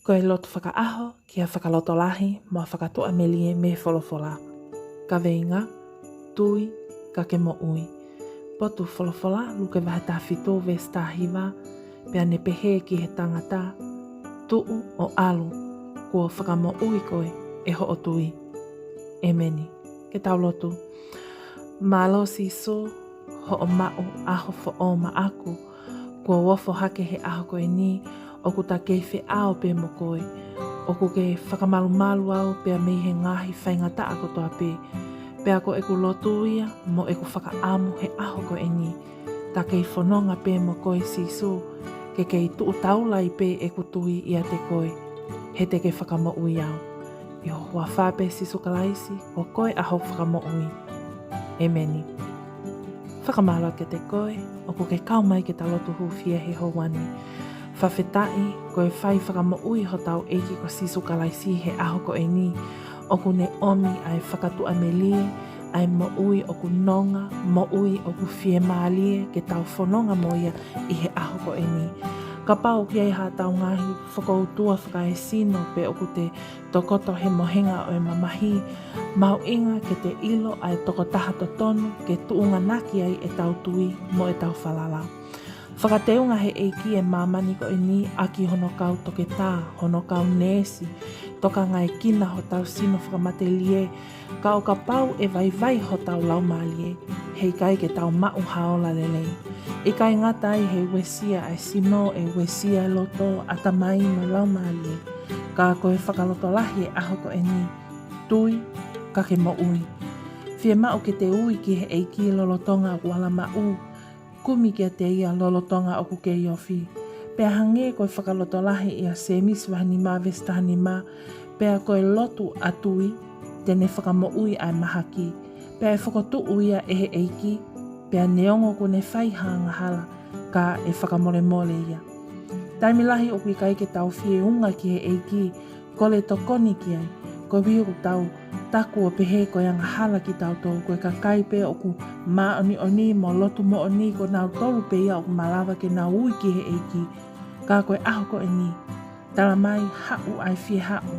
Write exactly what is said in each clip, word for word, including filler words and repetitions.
Ko e lotu fakaʻaho ki ha fakalotolahi mo ha fakatuʻamelie mei he folofola. Kaveinga: Tui ka ke moʻui. Potu folofola, Luke vahe taha fitu veesi taha hiva, pea ne pehē ki he tangata: Tuʻu ʻo ʻalu, kuo fakamoʻui koe ʻe hoʻo tui. ʻEmeni. Ke tau lotu. Mālō Sīsū, hoʻo maʻu ʻaho foʻou maʻaku, kuo u ofo hake he ʻaho ko eni, ʻoku ta kei feʻao pē mo koe. ʻOku ke fakamalumalu au pea mei he ngaahi faingataʻa kotoa pē. Pea ko ʻeku lotu ia mo ʻeku fakaʻamu he ʻaho ko eni, ta kei fononga pē mo koe Sīsū, ke kei tuʻu taula ai pē ʻeku tui ʻiate koe, he te ke fakamoʻui au. ʻI ho huafa pē Sīsū Kalaisi, ko koe ʻa hoku Fakamoʻui. ʻEmeni. Fakamālō kiate koe ʻoku ke kau mai ke ta lotu hūfia he houa ni. Fakafetaʻi, ko e fai fakamoʻui hotau ʻEiki ko Sīsū Kalaisi he ʻaho ko eni, ʻoku ne ʻomi ʻa e fakatuʻamelie, ʻa e moʻui ʻoku nonga, moʻui ʻoku fiemālie ke tau fononga mo ia ʻi he ʻaho ko eni. Kapau ʻoku ʻi ai haʻatau ngaahi fokoutua fakaesino pe ʻoku te tokoto he mohenga ʻo e mamahi, mahuʻinga ke te ʻilo ʻa e tokotaha totonu ke tuʻunganaki ai ʻetau tui mo ʻetau falala. Fakateunga he ʻEiki e māmani ko eni ʻaki hono kau toketā, hono kau neesi, tokangaekina hotau sino fakamatelie, ka ʻo kapau ʻe vaivai hotau laumālie, he ʻikai ke tau maʻu ha ola lelei. ʻIkai ngata ai he uesia ʻa e sino, ʻe uesia e loto, ʻatamai mo e laumālie. Ka ko e fakalotolahi e ʻaho ko eni: Tui ka ke moʻui. Fiemaʻu ke te ui ki he ʻEiki lolotonga ʻoku ala maʻu, kumi kiate ia lolotonga ʻoku kei ofi. Pea hangē ko e fakalotolahi ʻia Sēmisi vahe nima veesi taha nima, pea ko e lotu ʻa tui, te ne fakamoʻui ʻa e mahaki. Pea ʻe fokotuʻu ia ʻe he ʻEiki, pea neongo kuo ne fai ha angahala, ka ʻe fakamolemole ia. Taimi lahi ʻoku ʻikai ke tau fie unga ki he ʻEiki, kole tokoni ki ai, koeʻuhi ʻoku tau taku ʻo pehē ko e angahala kitautolu, ko e kakai pē ʻoku māʻoniʻoni mo lotu moʻoni, ko nautolu pē ia ʻoku malava ke nau ui ki he ʻEiki. Ka ko e ʻaho ko eni, tala mai, haʻu ʻa e fie haʻu,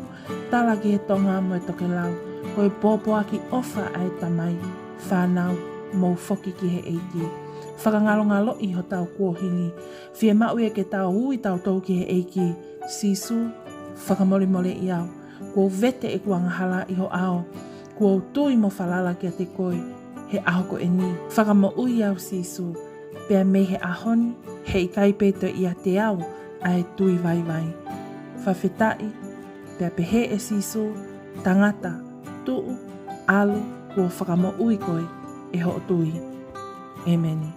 tala ki he tonga mo e tokelau, ko e pōpoaki ʻofa ʻa e Tamai, fānau, mou foki ki he ʻEiki. Fakangalongaloʻi hotau kuohili, fiemaʻu ia ke tau ui tautolu ki he ʻEiki: Sīsū, fakamolemoleʻi au. Kuo u vete ʻeku angahala ʻi ho ʻao. Kuo u tui mo falala kiate koe he ʻaho ko eni. Fakamoʻui au Sīsū, pea mei he ʻaho ni, he ʻikai pē toe ʻiate au ʻa e tui vaivai. Fakafetaʻi, pea pehē ʻe Sīsū: Tangata, tuʻu, ʻalu, kuo fakamoʻui koe ʻe hoʻo tui. ʻEmeni.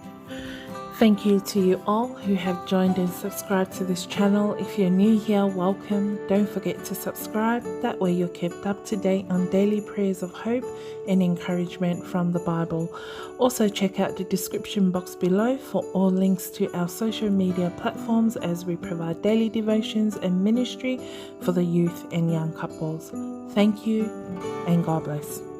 Thank you to you all who have joined and subscribed to this channel. If you're new here, welcome. Don't forget to subscribe. That way you're kept up to date on daily prayers of hope and encouragement from the Bible. Also check out the description box below for all links to our social media platforms as we provide daily devotions and ministry for the youth and young couples. Thank you and God bless.